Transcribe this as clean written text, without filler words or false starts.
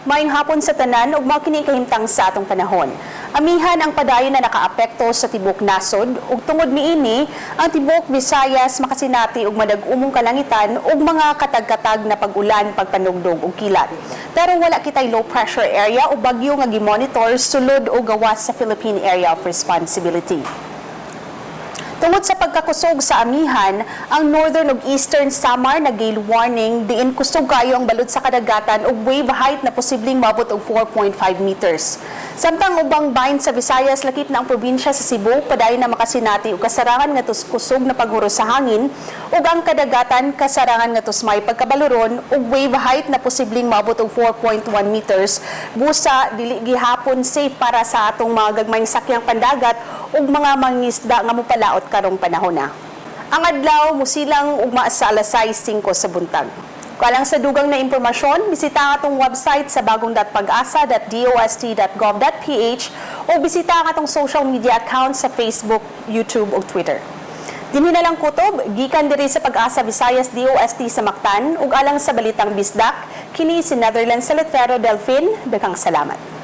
Maayong hapon sa tanan ug mao kini kahimtang sa atong panahon. Amihan ang padayon na nakaapekto sa tibok nasod ug tungod niini ang tibok Visayas makasinati og madag-umong kalangitan ug mga katag-katag na pag-ulan, pagpanugdog ug kilat. Pero wala kitay low pressure area o bagyo nga gimonitor sulod o gawas sa Philippine Area of Responsibility. Tungod sa pagkakusog sa amihan, ang northern ug eastern Samar na gale warning, diin kusog kayo ang balud sa kadagatan ug wave height na posibleng maabot og 4.5 meters. Samtang ubang bahin sa Visayas, lakip na ang probinsya sa Cebu, padayon na makasinati og kasarangan nga kusog na paghuros sa hangin ug ang kadagatan kasarangan nga may pagkabaluron ug wave height na posibleng maabot og 4.1 meters. Busa dili gihapon safe para sa atong mga gagmayng sakyang pandagat ug mga mangisda nga mopalaot karong panahon na. Ang adlaw musilang ugma sa alas 6:05 sa buntag. Alang sa dugang na impormasyon, bisita ang atong website sa bagong.pagasa.dost.gov.ph o bisita ang atong social media accounts sa Facebook, YouTube ug Twitter. Dinhi na lang kutob, gikan diri sa Pag-asa Visayas DOST sa Mactan ug alang sa Balitang Bisdak, kini si Netherlands sa Letrero Delfin. Daghang salamat.